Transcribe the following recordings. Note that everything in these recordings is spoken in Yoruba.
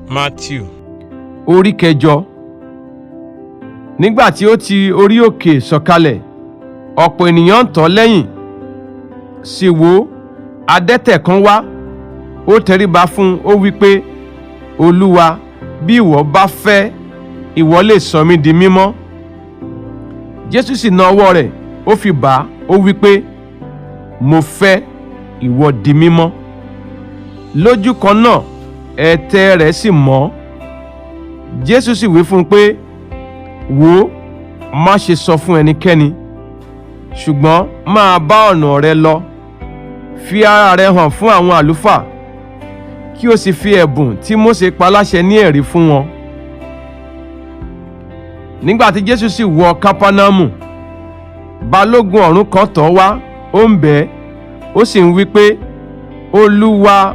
Matthew Orí kẹjọ. Nígbà tí ó ti orí òkè sọ̀kalẹ̀, ọ̀pọ̀ ènìyàn ń tọ̀ ọ́ lẹ́yìn. Sì wò, adẹ́tẹ̀ kan wá, ó tẹríba fún un, ó wí pé, Olúwa, bí ìwọ bá fẹ́, ìwọ lè sọ mí di mímọ́. Jésù sì na ọwọ́ rẹ̀, ó fi bà á, ó wí pé, Mo fẹ́, ìwọ di mímọ́. Lójú kan náà, ẹ̀tẹ̀ rẹ̀ sì mọ́. Jésù sì wí fún un pé, wò ó, má ṣe sọ fún ẹnikẹ́ni, ṣùgbọ́n máa bá ọ̀nà rẹ lọ, fi ara rẹ hàn fún àwọn àlùfáà, kí o sì fi ẹ̀bùn tí Mósè pa láṣẹ ní ẹ̀rí fún wọn. Nígbà tí Jésù sì wọ Kápánámù, balógun ọ̀rún kan tọ̀ ọ́ wá, ó ń bẹ̀ ẹ́, ó sì ń wí pé, Olúwa,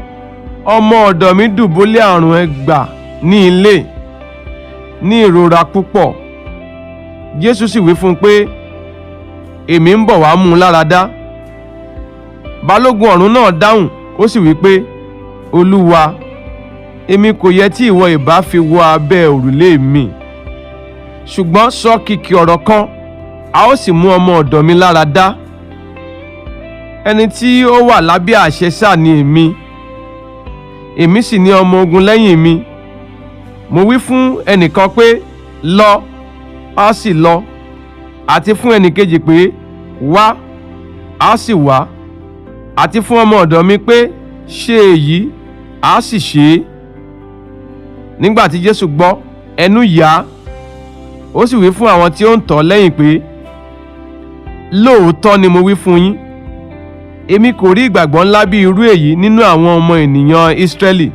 ọmọ ọ̀dọ̀ mi dùbúlẹ̀ àrùn ẹgbà ní ilé, ní ìrora púpọ̀. Jésù sì wí fún un pé, èmi ń bọ̀ wá mú un lára dá. Balógun ọ̀rún náà dáhùn, ó sì wí pé, Olúwa, èmi kò yẹ tí ìwọ ìbá fi wọ abẹ́ òrùlé mi, ṣùgbọ́n sọ kìkì ọ̀rọ̀ kan, a ó sì mú ọmọ ọ̀dọ̀ mi lára dá. Ẹni tí ó wà lábẹ́ àṣẹ sáà ni èmi, èmi sì ní ọmọ ogun lẹ́yìn mi. Mo wí fún ẹnìkan pé, lọ, á sì lọ, àti fún ẹnìkejì pé, wá, á sì wá, àti fún ọmọ ọ̀dọ̀ mi pé, ṣe èyí, á sì ṣe é. Nígbà tí Jésù gbọ́, ẹnu yà á, ó sì wí fún àwọn tí ó ń tọ̀ ọ́ lẹ́yìn pé, lóòótọ́ ni mo wí fún yín, èmi kò rí ìgbàgbọ́ ńlá bí irú èyí nínú àwọn ọmọ ènìyàn Ísírẹ́lì.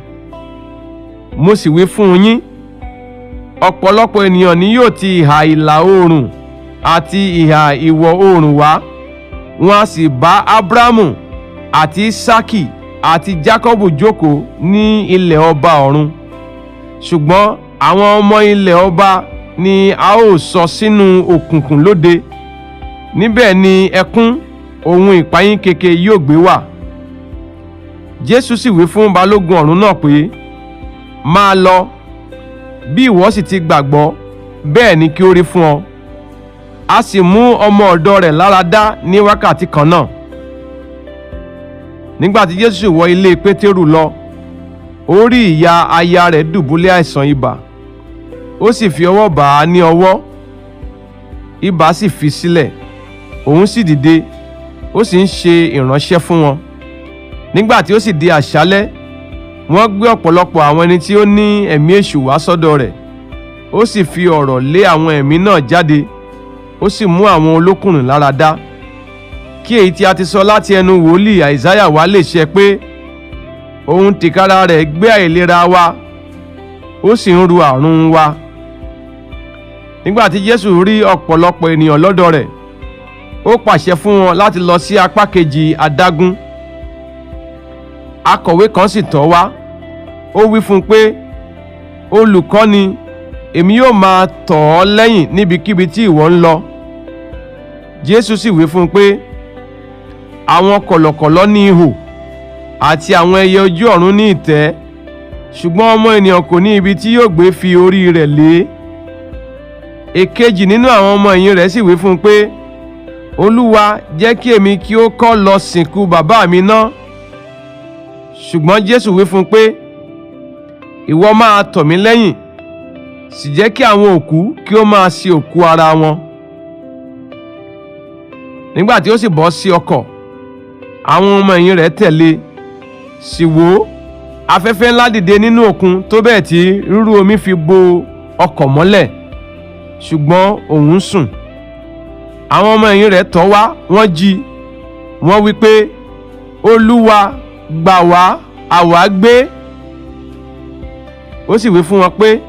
Mo sì wí fún yín, ọ̀pọ̀lọpọ̀ ènìyàn ni yóò ti ìhà ìlà oòrùn àti ìhà ìwọ̀ oòrùn wá, wọn a sì bá Ábúráhámù àti Ísákì àti Jákọ́bù jókòó ní ilẹ̀ ọba ọ̀run. Ṣùgbọ́n àwọn ọmọ ilẹ̀ ọba ni a ó sọ sínú òkùnkùn lóde, níbẹ̀ ni ẹkún ohun ìpayín keke yóò gbé wà. Jésù sì wí fún balógun ọ̀rún náà pé, máa lọ, bí ìwọ sì ti gbàgbọ́, bẹ́ẹ̀ ni kí ó rí fún ọ. A sì mú ọmọ ọ̀dọ̀ rẹ̀ lára dá ní wákàtí kan náà. Nígbà tí Jésù wọ ilé Pétérù lọ, ó rí ìyá aya rẹ̀ dùbúlẹ̀ àìsàn ibà, ó sì fi ọwọ́ bà á ní ọwọ́, ibà sì fi sílẹ̀, òun sì dìde, ó sì ń ṣe ìránṣẹ́ fún wọn. Nígbà tí ó sì di àṣálẹ́, wọ́n gbé ọ̀pọ̀lọpọ̀ àwọn ẹni tí ó ní ẹ̀mí èṣù wá sọ́dọ̀ rẹ̀, ó sì fi ọ̀rọ̀ lé àwọn ẹ̀mí náà jáde, ó sì mú àwọn olókùnrùn lára dá. Kí èyí tí a ti sọ láti ẹnu wòlíì Àìsáyà wá lè ṣẹ pé, òun tìkára rẹ̀ gbé àìlera wa, ó sì ń ru àrùn wa. Nígbà tí Jésù rí ọ̀pọ̀lọpọ̀ ènìyàn lọ́dọ̀ rẹ̀, ó pàṣẹ fún wọn láti lọ sí apá kejì adágún. Akọ̀wé kan sì tọ̀ wá, ó wí fún un pé, Olùkọ́ni, èmi yóò máa tọ̀ ọ́ lẹ́yìn níbikíbi tí ìwọ ń lọ. Jésù sì wí fún un pé, àwọn kọ̀lọ̀kọ̀lọ̀ ní ihò àti àwọn ẹyẹ ojú ọ̀run ní ìtẹ́, ṣùgbọ́n ọmọ ènìyàn kò ní ibi tí yóò gbé fi orí rẹ̀ lé. Èkejì nínú àwọn ọmọ ẹ̀yìn rẹ̀ sì wí fún un pé, Olúwa, jẹ́ kí èmi kí ó kọ́ lọ sìnkú bàbá mi ná. Ṣùgbọ́n Jésù wí fún un pé, ìwọ máa tọ̀ mí lẹ́yìn, sì jẹ́ kí àwọn òkú kí ó máa sin òkú ara wọn. Nígbà tí ó sì bọ́ sí ọkọ̀, àwọn ọmọ ẹ̀yìn rẹ̀ tẹ̀lé. Sì wò ó, afẹ́fẹ́ ńlá dìde nínú òkun tó bẹ́ẹ̀ tí rúrú omi fi bo ọkọ̀ mọ́lẹ̀, ṣùgbọ́n òun ń sùn. Àwọn ọmọ ẹ̀yìn rẹ̀ tọ̀ wá, wọ́n jí, wọ́n wí pé, Olúwa, gbà wá, àwa gbé. Ó sì wí fún wọn pé,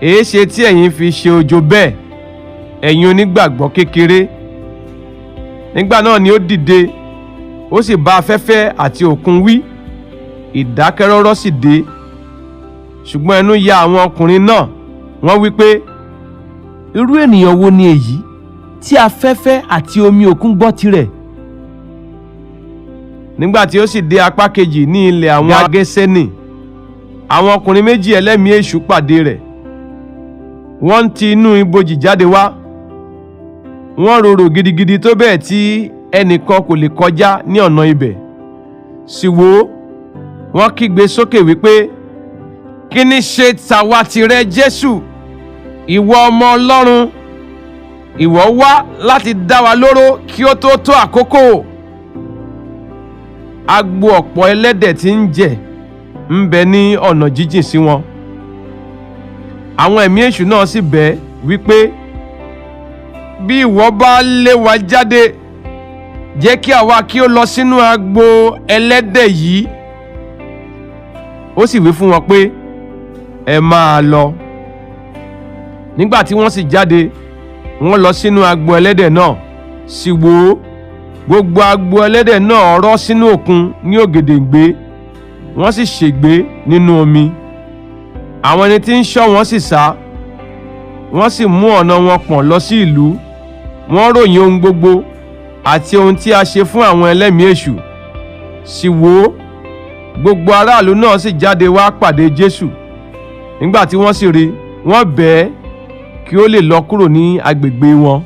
èéṣe tí ẹ̀yin fi ṣe ojo bẹ́ẹ̀, ẹ̀yin onígbàgbọ́ kékeré? Nígbà náà ni ó dìde, ó sì bá afẹ́fẹ́ àti òkun wí, ìdákẹ́rọ́rọ́ sì dé. Ṣùgbọ́n ẹnu ya àwọn ọkùnrin náà, wọ́n wí pé, Irú ènìyàn wo ni èyí tí afẹ́fẹ́ àti omi òkun gbọ́ tirẹ̀? Nígbà tí ó sì dé apá kejì ní ilẹ̀ àwọn Gégésẹ́nì, Àwọn ọkùnrin méjì ẹlẹ́mìí èṣù pàdé rẹ̀. Wọ́n ń ti inú ibojì jáde wá. Wọ́n rorò gidigidi tó bẹ́ẹ̀ tí ẹnìkan kò lè kọjá ní ọ̀nà ibẹ̀. Sì wò ó, wọ́n kígbe sókè wípé, kí ni ṣe tàwa tìrẹ Jésù, ìwọ ọmọ Ọlọ́run? Ìwọ wá láti dá wa lóró kí ó tó tó àkókò. Agbo ọ̀pọ̀ ẹlẹ́dẹ̀ tí ń jẹ ń bẹ ní ọ̀nà jíjìn sí wọn. Àwọn ẹ̀mí èṣù náà sì bẹ̀ wípé, bí ìwọ bá lé wa jáde, jẹ́ kí àwa kí ó lọ sínú agbo ẹlẹ́dẹ̀ yìí. Ó sì wí fún wọn pé, ẹ máa lọ. Nígbà tí wọ́n sì jáde, wọ́n lọ sínú agbo ẹlẹ́dẹ̀ náà. Sì wò ó, gbogbo agbo ẹlẹ́dẹ̀ náà rọ́ sínú òkun ní ògèdèǹgbé, wọ́n sì ṣègbé nínú omi. Àwọn ẹni tí ń ṣọ́ wọn sì sá, wọ́n sì mú ọ̀nà wọn pọ̀n lọ sí ìlú. Wọ́n ròyìn ohun gbogbo àti ohun tí a ṣe fún àwọn ẹlẹ́mìí èṣù. Sì wò ó, gbogbo aráàlú náà sì jáde wá pàdé Jésù. Nígbà tí wọ́n sì rí, wọ́n bẹ̀ ẹ́ kí ó lè lọ kúrò ní agbègbè wọn.